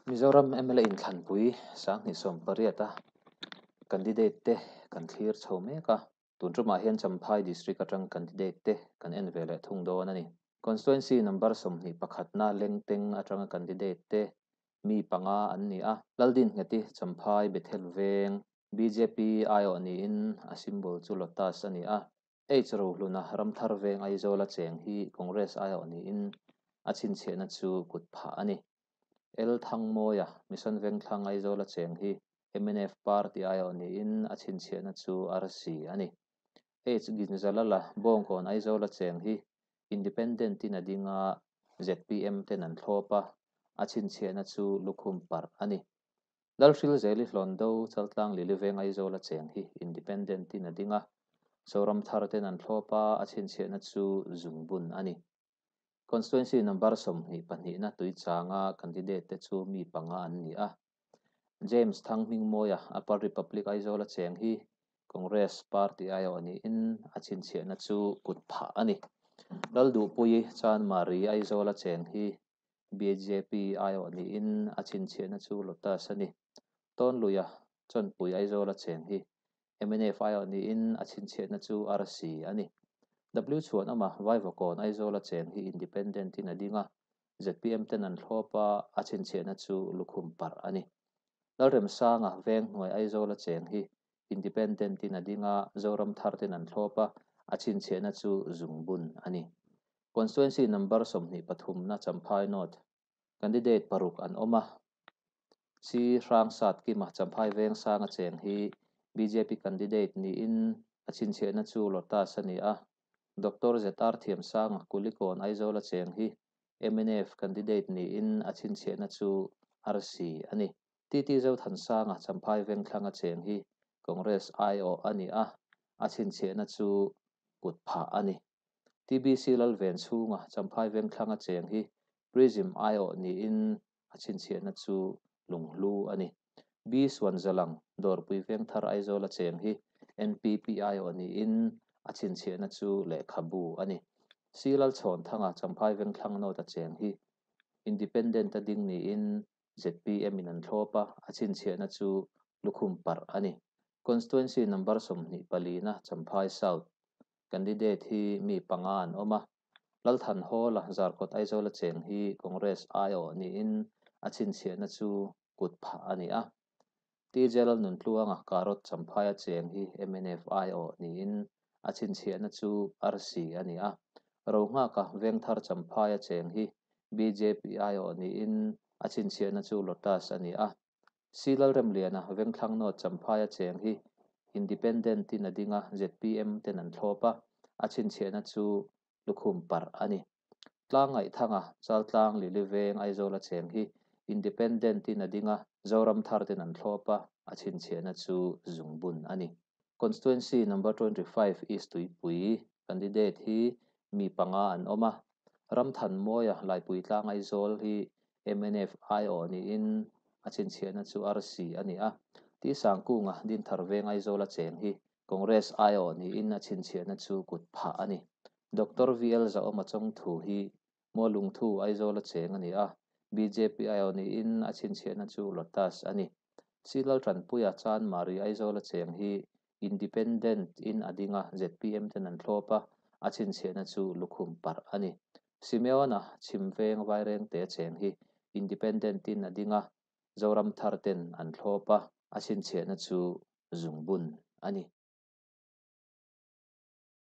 Mizoram mla inthlanpui 2018 a candidate te kan thlir chho mek a, tun tumah hian Champhai district atang candidate te kan en ve leh thung dawn a ni. Constituency number 21 na Lengteng atanga candidate te mi panga an ni a, Laldinngeti Champhai Bethel Veng bjp aiawh niin a symbol chu Lotus a ni a, H Rohluna Ramthar Veng Aizawl a cheng hi Congress aiawh niin a chhinchhiahna chu kut phah a ni. L Thangmawia Mission Vengthlang Aizawl a cheng hi mnf party aiawh niin a chhinchhiahna chu arsi a ni. H Ginzalala Bawngkawn Aizawl a cheng hi Independent in a ding a, zpm ten an thlawp a, a chhinchhiahna chu lukhum parh a ni. Lalhrilzeli Hlawndo Chaltlang Lili Veng Aizawl a cheng hi Independent in a ding a, Zoram Thar ten an thlawp a, a chhinchhiahna chu zungbun a ni. Constituency number 22 na Tuichanga candidate te chu mi panga an ni a. James Thanghmingmawia Upper Republic Aizawl a cheng hi Congress party aiawh niin a chhinchhiahna chu kut phah a ni. Lalduhpui Chanmari Aizawl a cheng hi BJP aiawh niin a chhinchhiahna chu Lotus a ni. Tawnluia Chawnpui Aizawl a cheng hi mnf aiawh niin a chhinchhiahna chu arsi a ni. W Chhuanawma Vaivakawn Aizawl a cheng hi Independent in a ding a, zpm ten an thlawp a, a chhinchhiahna chu lukhum parh a ni. Lalremsanga Venghnuai Aizawl a cheng hi Independent in a ding a, Zoram Thar ten an thlawp a, a chhinchhiahna chu zungbun a ni. Constituency number 23 na Champhai North candidate paruk an awm a, C Hrangsat Kima Champhai Vengsang a cheng hi BJP candidate niin a chhinchhiahna chu Lotus a ni a, Dr ZR Thiamsanga Kulikawn Aizawl a cheng hi mnf candidate niin a chhinchhiahna chu arsi a ni. TT Zothansanga Champhai Vengthlang a cheng hi Congress aiawh a ni a, a chhinchhiahna chu kut phah a ni. TBC Lalven chhunga Champhai Vengthlang a cheng hi Prism aiawh niin a chhinchhiahna chu lunghlu a ni. B Suanzalang Dawrpui Vengthar Aizawl a cheng hi NPP aiawh niin a chhinchhiahna chu lehkhabu a ni. C Lalchhawnthanga Champhai Vengthlang North a cheng hi Independent a ding niin zpm in an thlawp a, a chhinchhiahna chu lukhum parh a ni. Constituency number 24 na Champhai South candidate hi mi panga an awm a, Lalthan Hawla Zarkawt Aizawl a cheng hi Congress aiawh niin a chhinchhiahna chu kut phah a ni a. TJ Lalnuntluanga Karot Champhai a cheng hi mnf aiawh niin a chhinchhiahna chu arsi a ni a. Rohnghaka Vengthar Champhai a cheng hi BJP aiawh niin a chhinchhiahna chu Lotus a ni a. C Lalremliana Vengthlang North Champhai a cheng hi Independent in a ding a, zpm ten an thlawp a, a chhinchhiahna chu lukhum parh a ni. Tlangngaihthanga Chaltlang Lili Veng Aizawl a cheng hi Independent in a ding a, Zoram Thar ten an thlawp a, a chhinchhiahna chu zungbun a ni. Constituency number 25 East Tuipui candidate hi mi panga an awm a, Ramthanmawia Laipuitlang Aizawl hi mnf aiawh niin a chhinchhiahna chu arsi a ni a, Tisangkunga Dinthar Veng Aizawl a cheng hi Congress aiawh niin a chhinchhiahna chu kut phah a ni. Dr VL Zaawma Chawngthu hi Mualungthu Aizawl a cheng a ni a, BJP aiawh niin a chhinchhiahna chu Lotus a ni. C Laltanpuia Chanmari Aizawl a cheng hi Independent in a ding a, zpm ten an thlawp a, a chhinchhiahna chu lukhum parh a ni. Simeona Chhimveng Vairengte a cheng hi Independent in a ding a, Zoram Thar ten an thlawp a, a chhinchhiahna chu zungbun a ni.